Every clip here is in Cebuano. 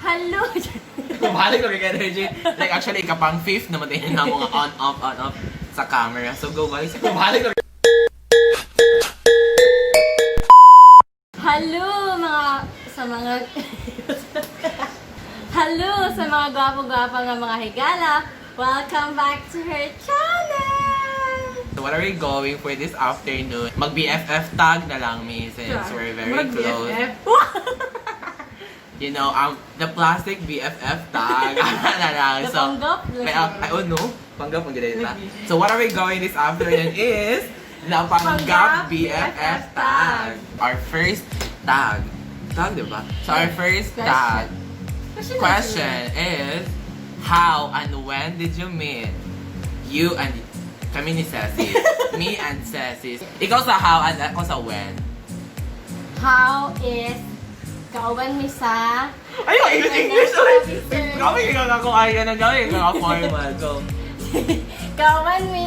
Hello! Bumalik ko kay energy. Like actually, kapang fifth naman tayo na mga on off on off sa camera. So go balik sa bumalik ko. Hello mga sa mga Hello sa mga gwapo-gwapo nga mga higala. Welcome back to her channel! So what are we going for this afternoon? Mag BFF tag na lang mi since we're very close. Mag-BFF. The plastic BFF tag na lang. The So, panggap? May, ay, oh no. Panggap ang ganito. So what are we going this afternoon is the Panggap Panggap BFF BFF tag. Our first tag. Tag, di ba? So our first tag Question. question is, how and when did you meet? You and kami ni Ceci. Me and Ceci. Ikaw sa how and ako sa when. How is kauban mi sa Ay, English, English! Officer. Kami ikaw ako ay na gawin ka formal. Go. Kauban mi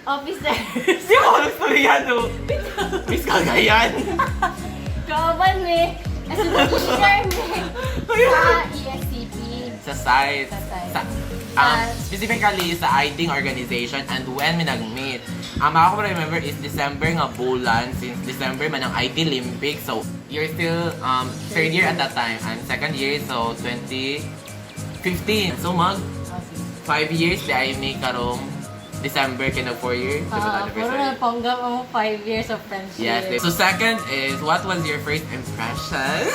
officer. Hindi ako nagstorya, no? Miss Cagayan. Kauban mi as a teacher mi sa ESCP. Sa site. Sa site. Sa, specifically sa ITing organization and when mi nag-meet. Ang ako remember is December nga bulan since December man ang IT Olympic. So, you're still third year at that time. I'm second year, so 2015. So, mag 5 years di ay may karong December kay nag 4 years. Di ba Puro anniversary? na panggap ang 5 years of friendship. Yes. So second is, what was your first impression?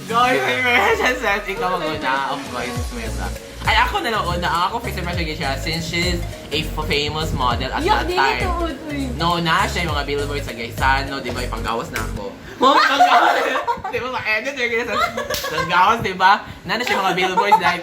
Go, your impression, Seth. Ikaw mag-una. Of course, Mesa. Ay, ako na lang una. Ang ako first impression kay siya since she's a famous model at Yok, that dili time. tuod, uy. No, na siya yung mga billboard sa Gaisano, di ba? Ipanggawas na ako. Mga panggawas! Di ba? Ma-edit yung ganyan sa gawas, di ba? Na siya yung mga billboards like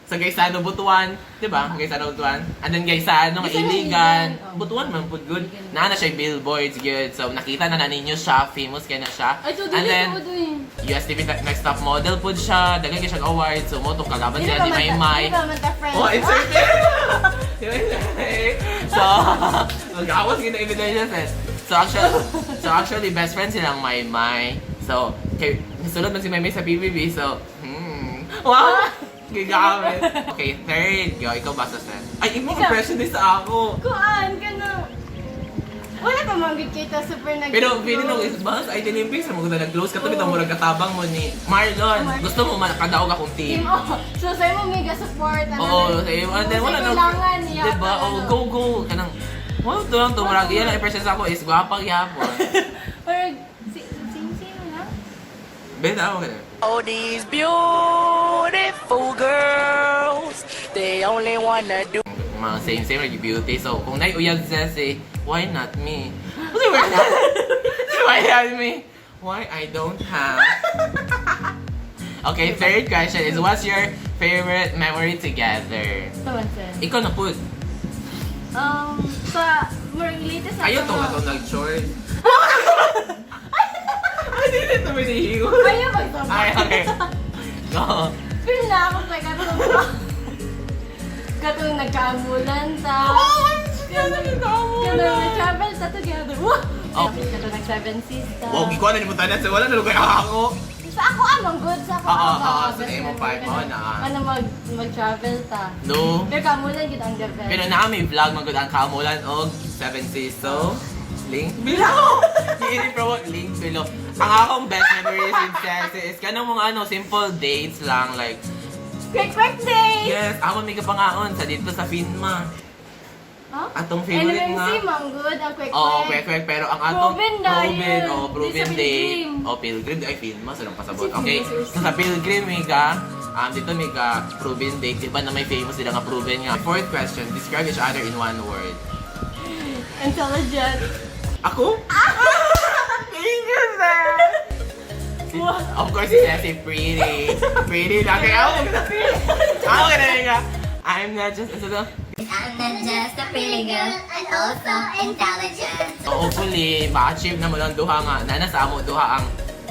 sa Gaisano Butuan, di ba? Gaisano Butuan. And then Gaisano, nga Gaisano, Iligan. Iligan. Oh. Butuan man pud good. Iligan. Na siya yung billboards good. So nakita na na ninyo siya, famous kay na siya. Ay, so And dili then tuod, uy. USTV Next Top Model pud siya. Daghan kay siya award. So mo tong kalaban Dili siya pa ni man ta- Maymay. Dili pa man ta friends. Oh, inserted! So, mag-awas gina ebidensya eh. So actually, best friend silang Maymay. So, kay, nasulod man si Maymay sa PBB, so, wow! Gigamit. Okay, third. Go, ikaw basta, Seth. Ay, imo Ikaw. impression din sa ako. Kuan ka na. Wala pa man gud kita super nag Pero feeling nung is bas ay Olympics mo gud nag-close ka to bitaw murag katabang mo ni Marlon. Gusto mo man kadaog akong Team team. oh. So sa imo mega support ano. Oo, sa imo. And then wala na na. kailangan niya. Diba? Oh, go go kanang wala to lang to murag iyan ang impression sa ako is gwapa gyapon. Or si same same lang. Benta ako ganun. All these beautiful girls, they only wanna do Mga same same like beauty. So kung naiuyag siya si why not me? Kasi why not? Why not me? Why I don't have? Okay, third question is what's your favorite memory together? Taman sir. Ikaw na pud. Sa murag latest Ayaw to nga to nag-short. Ay, dili to may nahihigo. Ayaw magtama. Ay, okay. Go. Feel na ako sa katong katong nagkaamulan ta. Oh, Katong nag-travel ta together. Wah! Oh. Katong nag seven seas ta. Wow, gikuha na ni mo tanan. Wala na lugar ako. Sa ako amang good sa ako. Oo, ang oo, best sa imo memory. part mo na. Ano mag-travel ta. No. Pero kaamulan gid ang the best. Pero na may vlog magud ang kaamulan og 7 Seas. So, link below. I-promote link below. Ang akong best memories with Ceci is kanang mga ano, simple dates lang like Quick quick day. yes, ako may kapangaon sa dito sa Finma. Huh? Atong favorite NMMC nga. mang good ang quick Oo, quick. kwek kwek pero ang atong Proven na Proven, yun. oh, Di proven sa day. Pilgrim. Oh, Pilgrim ay Finma, so lang pasabot. Kasi Okay. Pilgrim, So sa Pilgrim miga, dito miga proven date, di ba na may famous sila nga proven nga. Fourth question, describe each other in one word. Intelligent. Ako? Thank you, sir! Of course, si Ceci, pretty. Pretty na. Kaya ako, ako ganun nga. I'm not just, ano to? I'm not just a pretty girl, I'm also intelligent. So, hopefully, ma-achieve na mo lang duha nga. Na nasa amo duha ang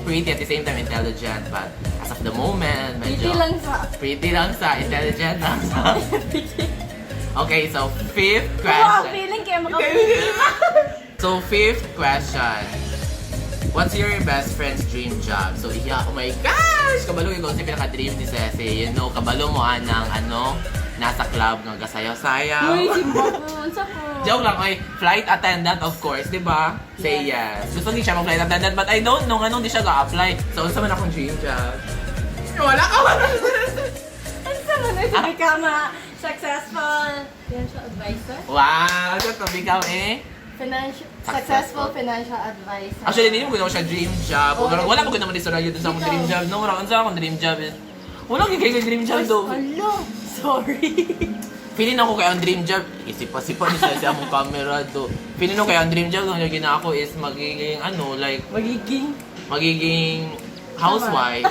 pretty at the same time intelligent. But as of the moment, Pretty medyo lang sa pretty lang sa, intelligent lang sa. Okay, so fifth Wow, question. feeling kaya maka So fifth question. What's your best friend's dream job? So, yeah, oh my gosh! Kabalo yung si pinaka-dream ni Ceci. Kabalo mo anang ano, nasa club nga gasayaw-sayaw. Uy, si Bobo. Unsa po? Joke lang, oy, flight attendant of course, di ba? Say yes. Gusto din siya mag-flight attendant, but I don't know anong di siya ga-apply. So, unsa man akong dream job? Wala ka, wala. Unsa man ay to become a successful financial advisor? Wow, just to become eh. Financial successful financial advisor. Actually, hindi mo ginawa siya dream job. Oh, Wala, wala mo ginawa ni Soraya dun sa akong Ikaw. dream job. No, wala. Unsa akong dream job is? Wala gyud kay dream job do. Alo, sorry. Feeling ako kay ang dream job, isipa-sipa ni siya sa among camera do. Feeling ko kay ang dream job nung gina ako is magiging ano, like Magiging magiging housewife.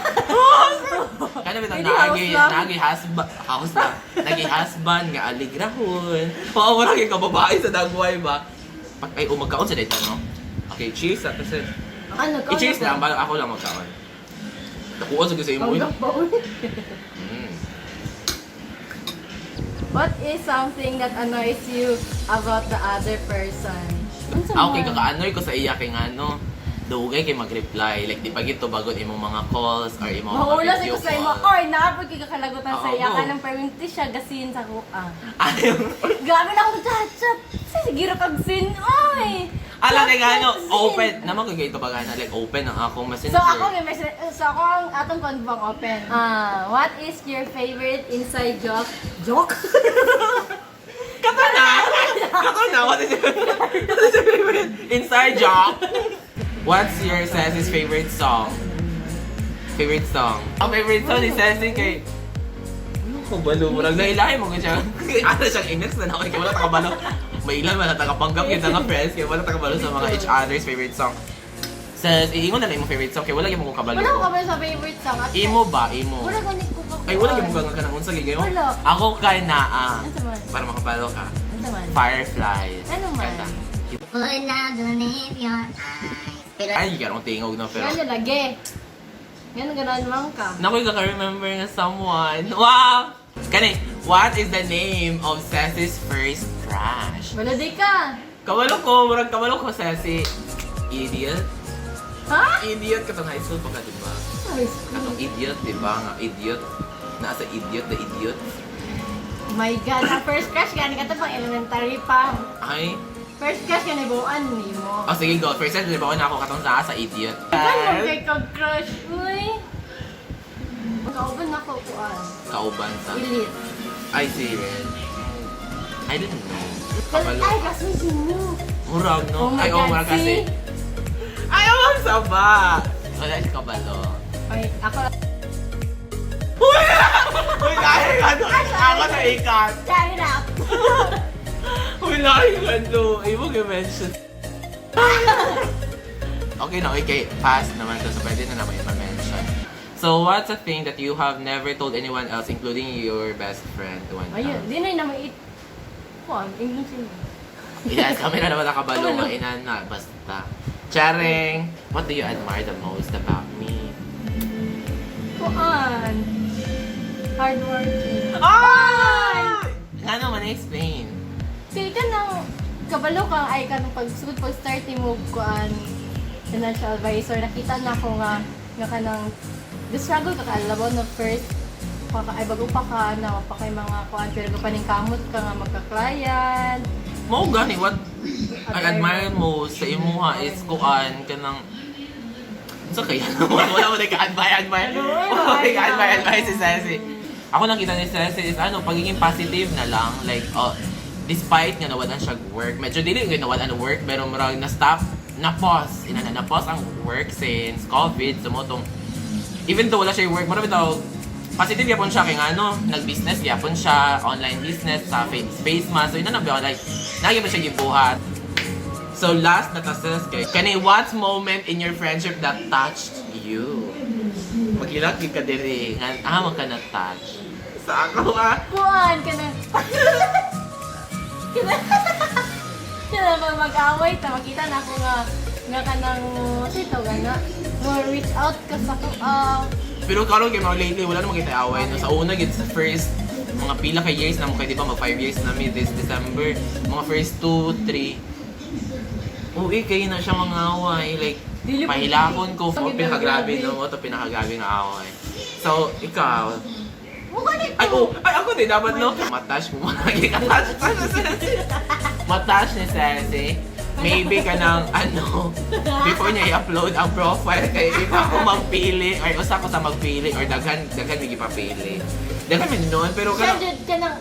Kana bitaw Hindi, naagi house lang. naagi husband house lang. Nagi husband nga aligrahon. Oo, wala kay kababae sa dagway ba. Pag ay umagkaon sa dito no. Okay, cheers sa kasi. Ano ka? I-cheers lang, bago ako lang magkaon. Nakuha sa sa imo. Ang baon. What is something that annoys you about the other person? Unsa Ah, okay, man? kakaanoy ko sa iya kay ngano. Dugay kay mag-reply. Like, di pa gito bagon imong mga calls or imong mga Mahulas video ko sa imo. call. Oy, naapod kay kakalagutan sa Oo, iya go. ka ng perminti siya gasin sa kuha. Ayaw. Grabe na akong chat-chat. Siguro kag sin. Oy. Alam kay ngano, Chat-chat, sin. open. Naman kay ito bagana like open ang akong messenger. So ako may message, so ako ang atong convong open. Ah, what is your favorite inside joke? Joke? Kato na! Kato na! What is your favorite inside joke? What's your Ceci's favorite song? Favorite song? Ang favorite song ni Ceci kay... Ano ko balo? Murag nailahi mo ko siya. Ano siyang inex na ako. Kaya wala takabalo. May ilan wala takapanggap yun nga friends. Kaya wala takabalo sa mga each other's favorite song. Ses, iingon na lang imong favorite song. Kaya wala yung mo kabalo. Wala ko kabalo sa favorite song. At Imo ba? Imo. Wala gani ko pa. Ay, wala yung mo ka nang unsa gid Wala. Ako kay naa. Ano man? Para makabalo ka. Ano man? Fireflies. Ano man? Kanta. Would not believe your eyes. Pero Ay, ganong tingog no, pero... Nga lagi. Nga ganon man ka. Naku, kaka-remember na someone. Wow! Kani, what is the name of Ceci's first crush? Wala di ka. Kabalo ko, murag kabalo ko, Ceci. Idiot? Ha? Idiot katong high school pa ka, di ba? High school. Katong idiot, di ba? Nga, idiot. Nasa idiot, the idiot. My God, ang first crush gani ka to pang elementary pa. Ay, First crush gani buuan nimo. oh sige, go. First time, di ba ko na ako katong nasa idiot. Kan mo kay kag crush, uy. Kauban ako kuan. Kauban sa... Elite. Ay, si Red. I didn't know. Kabalo. Ay, kasi sino? Murag, no? Oh my Ay, oh, God, murag kasi. see? Ay, oh, ang saba! Wala siya kabalo. Ay, ako. Uy! Uy, lahi ka no! Ako na ikat! Shut it up! Uy, lahi ka no! Ay, mo mention. Okay na, okay. Fast naman to, so pwede na naman i-mention. So, what's a thing that you have never told anyone else, including your best friend? One Ayun, di na naman it. Kuan, English sino? Yes, kami na naman nakabalo Kabalo. nga, inana, basta. Charing! What do you admire the most about me? Kuan. Hardworking. Ah! Nga naman, explain. Kay ka nang kabalo kang ay kanang pagsugod pag start ni mo kuan financial advisor nakita na ko nga nga kanang the struggle ka kaalabaw na first pa ka, ay bago pa ka na pa kay mga kuan pero pa ning kamot ka nga magka-client. Mao gani what I admire most sa imuha is kuan kanang sa kaya wala mo ka admire admire. Wala mo ka admire admire si Ceci. Ako nakita ni Ceci is ano pagiging positive na lang like oh, despite nga nawalan siya work medyo dili nga nawalan ang work pero murag na stop na pause ina na pause ang work since COVID so mo tong even though wala siya work marami tao positive yapon siya kay nga ano nag-business yapon siya online business sa face mask so ina na ba like nagi pa siya gibuhat. So last na tases kay kani what moment in your friendship that touched you? Maghilak gyud ka diri nga ah man ka na touch. Sa ako ah. Kuan ka na. Kana kana ba mag-away ta makita na ako nga nga kanang sito gana mo reach out ka sa ko ah. Pero karon kay mga lately wala naman kita away no. Sa una gid sa first mga pila ka years na mo kay di ba mag 5 years na mi this December. Mga first 2, 3. Uy, kayo na siya mga away like Dili po- Pahilakon ko. Ang Oh, pinakagrabe grabe. no mo to, pinakagrabe nga ako eh. So, ikaw. Mukha nito. Ay, oh, ay, ako din dapat, no? Matouch mo. Touch, touch, matouch ni Ceci. Maybe ka ng, ano, before niya i-upload ang profile, kay iba ako magpili, or usa ko sa magpili, or daghan, daghan may gipapili. Daghan may noon, pero Siya kanang, jud ka ng,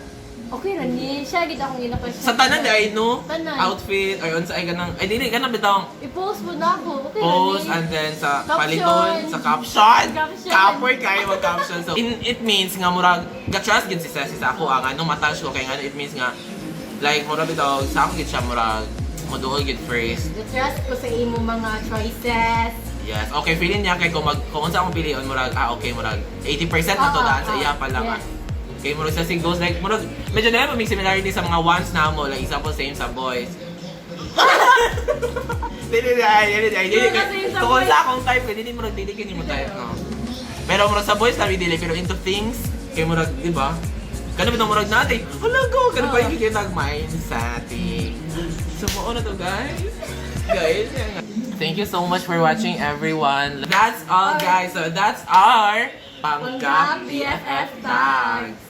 okay ra ni. Siya gid akong gina-question. Sa tanan ay, no? Tanan. Outfit, or unsa ay kanang, ay, dili, kanang bitawng I-post mo na ako. Okay ra post ni. and then sa Caption. paliton sa caption. Caption. Kapoy kayo mag caption. So it means nga murag ga-trust gid si Ceci sa ako ang ano matouch ko kay ngano it means nga like murag bitaw sa ako gid siya murag moduol gid first. The trust ko sa imo mga choices. Yes. Okay, feeling niya kay kung unsa akong pilion murag ah okay murag 80% na to Oo, daan sa oo. iya pa lang. Yes. Ah. Kay murag sa si goes like murag medyo na may similarity sa mga ones na mo, like example same sa boys. Dili dili dili dili dili. Murag same sa Kung boys. sa akong type dili murag dili kini mo type no. Pero murag sa boys kami dili, pero into things kay murag di ba? Kano bitong murag natin? Hala go, kano pa Oo. yung kitag mindset. So mao na to, guys. Guys, yan nga. Thank you so much for watching, everyone. That's all, guys. So that's our Panggap Panggap BFF BFF Tags.